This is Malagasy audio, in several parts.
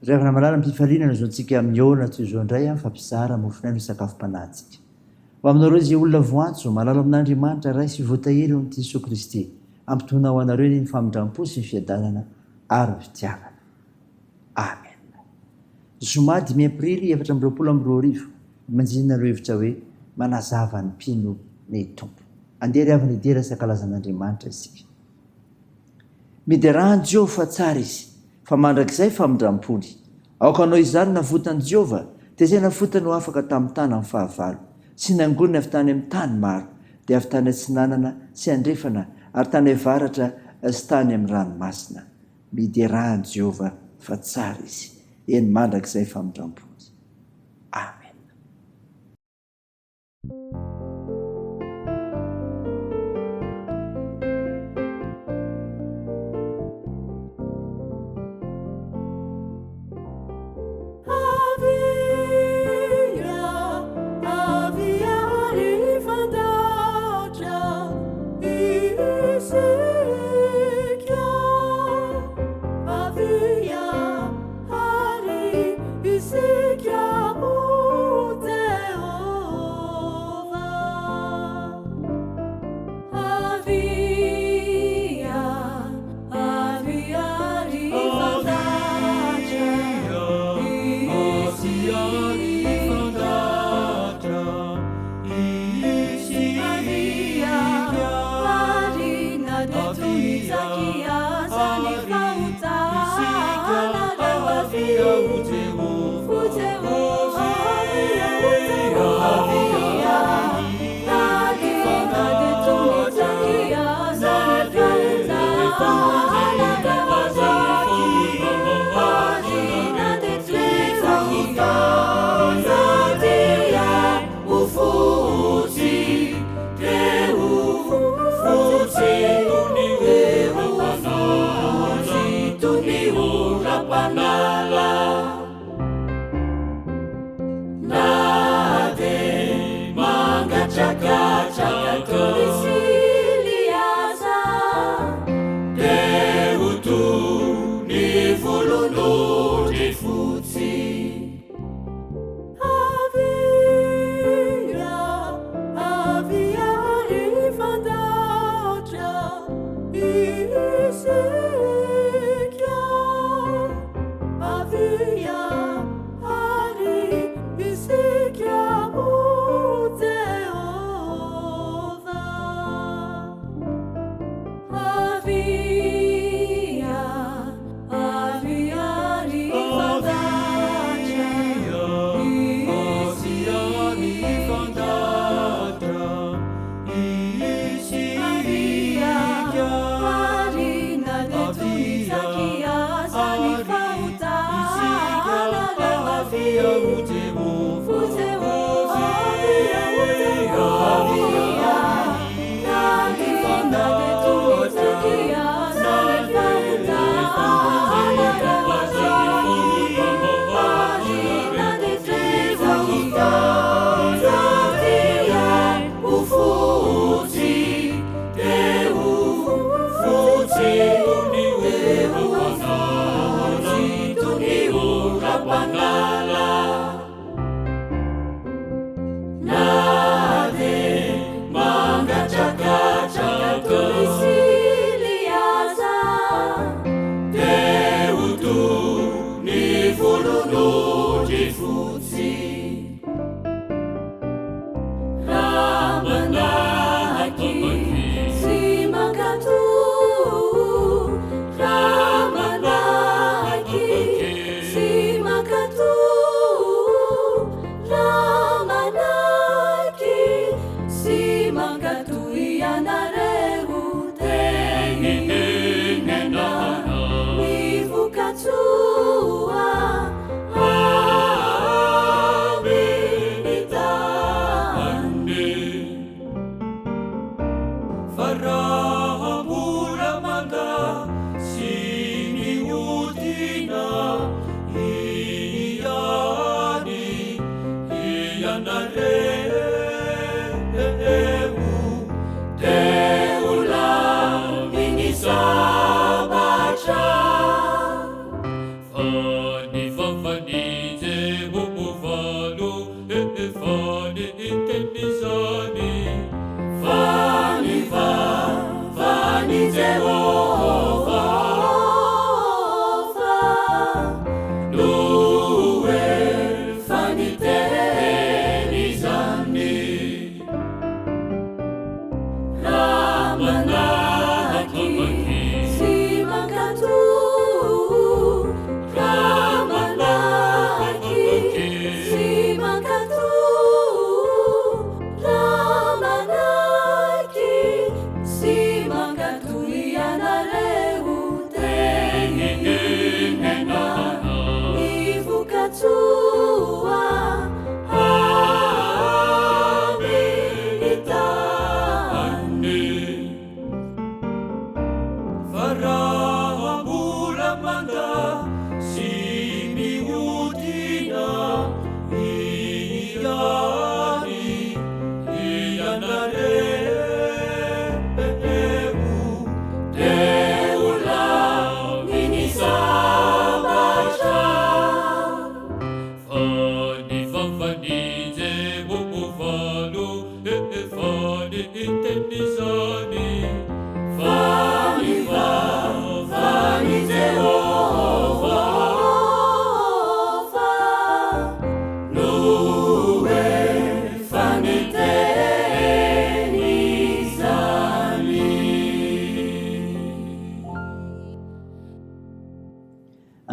Ry havana malala, am-pifaliana no zontsika mihaona toy izao indray an, fampizara mofonay no sakafom-panahintsika. Ho aminareo izay olona voantso, malala amin'Andriamanitra Ray sy voatahiry ao amin'i Jesoa Kristy, ampitona ho anareo anie ny famindram-po sy ny fiadanana ary ny fitiavana. Amen. Zoma dimy aprily 2024, manjinina ireo hevitra hoe manazava ny mpino ny Tompo. Andeha ry havana hidera sy hankalaza an'Andriamanitra isika. Miderà an'i Jehovah fa tsara izy, fa mandrakizay famindram-pony. Aoka hanao izany navotan'i Jehovah, dia izay navotany ho afaka tamin'ny tanan'ny fahavalo, sy nangoniny avy tany amin'ny tany maro, dia avy tany atsinanana sy andrefana ary tany avaratra sy tany amin'ny ranomasina. Miderà an'i Jehovah fa tsara izy, eny mandrakizay famindram-pony. Amena.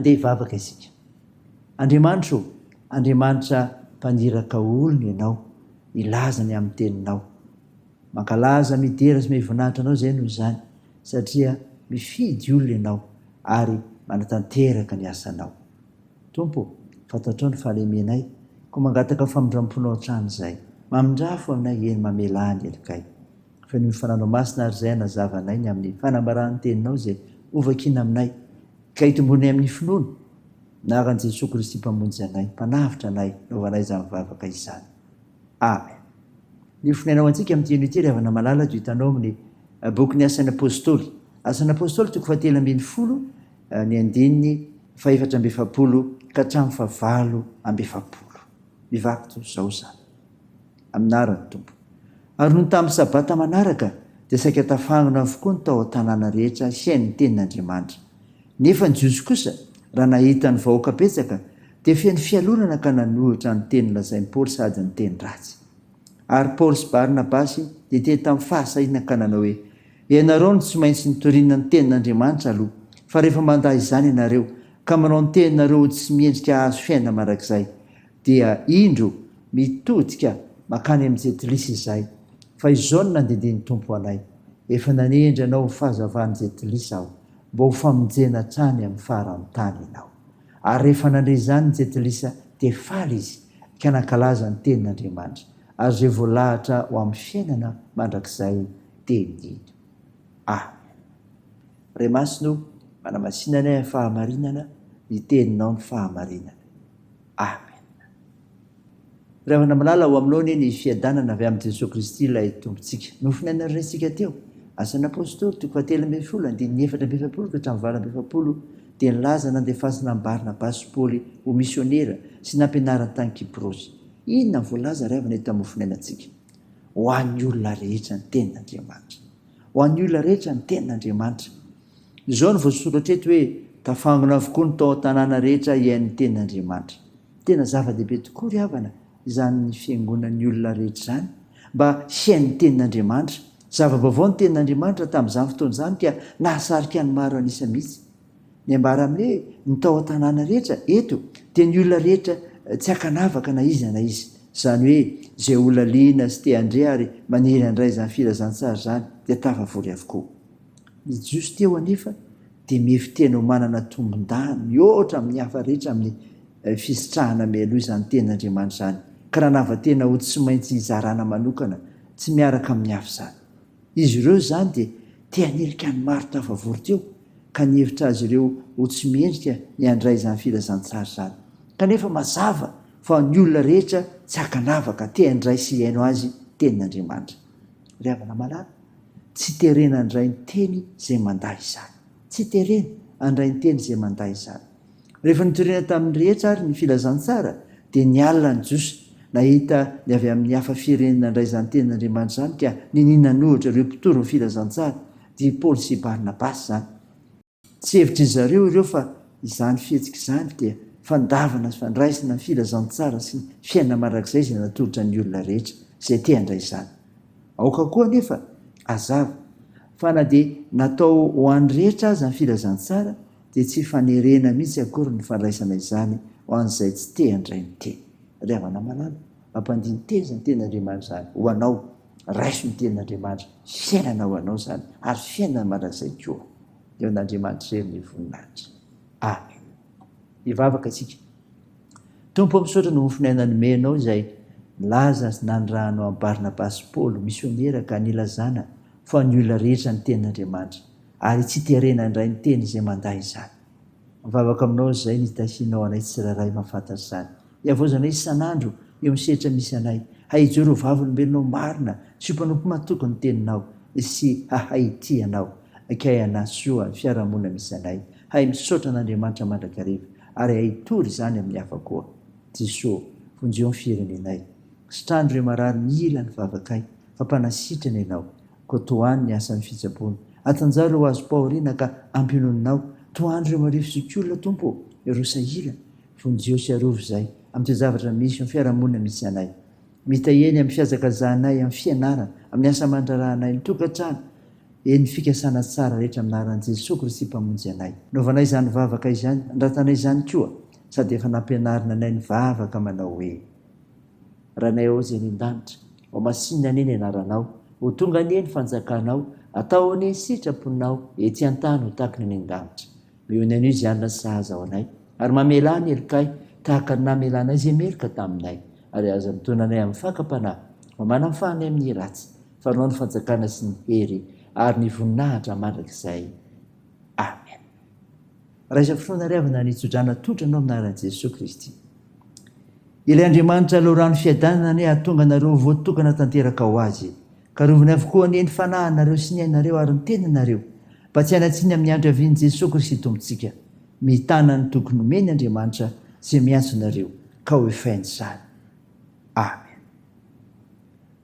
Andeha hivavaka isika. Andriamanitra ô, Andriamanitra mpaniraka olona Ianao, hilaza ny amin'ny Teninao. Mankalaza, midera sy mivoninahitra Anao izay noho izany, satria mifidy olona Ianao ary manatanteraka ny asanao. Tompo ô, fantatrao ny fahalemenay, koa mangataka famindram-ponao hatrany izahay. Mamindrafo aminay, eny mamelà ny helokay. Fenoy ny Fananao Masina ary izay hanazava anay ny amin'ny fanambaran'ny Teninao izay hovakiana aminay, ka hitombonay amin'ny finoana, Anaran'i Jesoa Kristy Mpamonjy anay, Mpanavotra anay, naovanay izany vavaka izany. Amen. Ny fonaina ho antsika amin'ity anio ity ry havana malala dia hitanao amin'ny bokin'ny Asan'ny Apostoly. Asan'ny Apostoly toko fahatelo ambin'ny folo ny andininy faha-44 ka hatramin'ny faha-48. Mivaky toy izao izany. Amin'ny anaran'ny Tompo. Ary nony tamin'ny Sabata manaraka, dia saika tafangona avokoa ny tao an-tanàna rehetra hihaino ny tenin'Andriamanitra. Nefa ny Jiosy kosa, raha nahita ny vahoaka betsaka, dia feno fialonana ka nanohitra ny teny nolazain'i Paoly sady niteny ratsy. Ary Paoly sy Barnabasy dia niteny tamin'ny fahasahiana ka nanao hoe, Ianareo no tsy maintsy nitoriana ny tenin'Andriamanitra aloha, fa rehefa mandà izany ianareo, ka manao ny teninareo ho tsy mendrika hahazo fiainana mandrakizay, dia indro mitodika mankany amin'ny Jentilisa izahay, fa izao no nandidian'ny Tompo anay, Efa nanendry anao ho fahazavan'ny Jentilisa Aho, mba ho famonjena hatrany amin'ny faran'ny tany ianao. Ary rehefa nandre izany ny Jentilisa, dia faly izy, ka nankalaza ny tenin'Andriamanitra, ary izay voalahatra ho amin'ny fiainana mandrakizay dia nino. Amen. Ray Masina o, manamasina anay amin'ny fahamarinana, ny teninao no fahamarinana. Amen. Ry havana malala, ho aminao anie ny fiadanana avy amin'i Jesoa Kristy ilay Tompontsika. Nofonaina resintsika teo, Asan'ny Apostoly, toko fahatelo ambin'ny folo, andininy 44 ka hatramin'ny 48, dia nilaza nandefasana an'i Barnabasy sy Paoly ho misionera sy nampianariny tany Kyprosy. Inona no voalaza ry havana eto amin'ny mofonainantsika? Ho an'ny olona rehetra ny tenin'Andriamanitra. Ho an'ny olona rehetra ny tenin'Andriamanitra. Izao no voasoratra eto hoe, Tafangona avokoa ny tao an-tanàna rehetra hihaino ny tenin'Andriamanitra. Tena zava-dehibe tokoa ry havana izany fiangonan'ny olona rehetra izany mba hihaino ny tenin'Andriamanitra. Zava-baovao ny tenin'Andriamanitra tamin'izany fotoana izany ka nahasarika ny maro an'isa mihitsy. Ny ambara amin'ny hoe ny tao an-tanàna rehetra eto dia ny olona rehetra tsy ankanavaka na iza na iza. Izany hoe izay olona liana sy te handre ary maniry handray izany filazantsara izany dia tafavory avokoa. Ny Jiosy teo anefa dia mihevi-tena ho manana tombon-dahiny mihoatra amin'ny hafa rehetra amin'ny fisitrahana mialoha izany Tenin'Andriamanitra izany, ka nanava-tena ho tsy maintsy hizarana manokana tsy miaraka amin'ny hafa izany. Izy ireo izany dia te hanilika ny maro tafavory teo, ka nihevitra azy ireo ho tsy mendrika ny handray izany filazantsara izany. Kanefa mazava fa ny olona rehetra tsy ankanavaka te handray sy hihaino azy Tenin'Andriamanitra. Ry havana malala, Tsy terena handray ny teny izay mandà izany. Tsy terena handray ny teny izay mandà izany. Rehefa nitoriana tamin'ny rehetra àry ny filazantsara, dia nialona ny Jiosy, nahita ny avy amin'ny hafa firenena nandray izany tenin'Andriamanitra izany ka ninia nanohitra ireo mpitory ny filazantsara, dia i Paoly sy i Barnabasy izany. Tsy hevitr'izy zareo ireo fa izany fihetsika izany dia fandavana sy fandraisana ny filazantsara sy ny fiainana mandrakizay izay natolotra ny olona rehetra izay te handray izany. Aoka koa anefa hazava fa na dia natao ho an'ny rehetra aza ny filazantsara dia tsy fanerena mihitsy akory ny fandraisana izany ho an'izay tsy te handray ny teny. Ry havana malala, mampandini-tena izany tenin'Andriamanitra izany ho anao. Raiso ny tenin'Andriamanitra, fiainana ho anao izany ary fiainana mandrakizay koa. Eo an'Andriamanitra irery ny voninahitra. Amen. Hivavaka isika. Tompo ô misaotra ny mofon'aina nomenao izay nilaza sy nanirahanao an'i Barnabasy sy Paoly ho misionera ka nilazana fa ny olona rehetra ny tenin'Andriamanitra ary tsy terena handray ny teny izay mandà izany. Mivavaka aminao izay nitahianao anay tsirairay mahafantatra izany. Ihavaozanay isan'andro eo amin'ny sehatra misy anay, hahay hijoro ho vavolombelonao marina sy ho mpanompo matoky ny teninao sy hahay hitia anao. Kay hanasoa ny fiarahamonina misy anay, hahay misaotra an'Andriamanitra mandrakariva ary hahay hitory izany amin'ny hafa koa. Jesoa, vonjeo ny firenenay. Sitrano ireo marary mila ny vavakay fa mpanasitrana Ianao. Koa tohano ny asan'ny fitsaboana. Atanjaho ireo azom-pahoriana ka ampiononinao. Tohano ireo marefo zokiolona, Tompo ô, ireo sahirana. Vonjeo sy arovy izahay amin'ity zavatra misy eo amin'ny fiarahamonina misy anay. Mitahia ny amin'ny fihazakazahanay, amin'ny fianarana, amin'ny asa aman-draharahanay, ny tokantrano. Eny fikasana tsara rehetra amin'ny anaran'i Jesoa Kristy Mpamonjy anay. Naovanay izany vavaka izany, andratanay izany koa, sady efa nampianarina anay ny vavaka manao hoe. Rainay ao izay any an-danitra, ho masinina anie ny anaranao, ho tonga anie ny fanjakanao, atao anie ny sitraponao ety an-tany ho tahaka ny any an-danitra. Mihaona anio izay hanina sahaza ho anay, ary mamelà ny helokay tahaka ny namelanay izay meloka taminay, ary aza mitaona anay amin'ny fakam-panahy, fa manafaha anay amin'ny ratsy, fa Anao ny fanjakana sy ny hery ary ny voninahitra mandrakizay. Amen. Raisa finoana ry havana ny tsodrano atolotra anao amin'ny anaran'i Jesoa Kristy. Ilay Andriamanitra loharano fiadanana anie hahatonga anareo ho voatokana tanteraka ho Azy. Ka arovany avokoa anie ny fanahinareo sy ny ainareo ary ny tenanareo, mba tsy hanan-tsiny amin'ny andro hiavian'i Jesoa Kristy Tompontsika. Mitana ny toky nomeny Andriamanitra izay miantso anareo, ka ho efainy izany. Amen.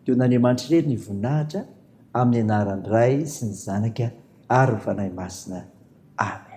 Dia ho an'Andriamanitra irery ny voninahitra, amin'ny anaran'ny Ray sy ny Zanaka ary ny Fanahy Masina. Amen.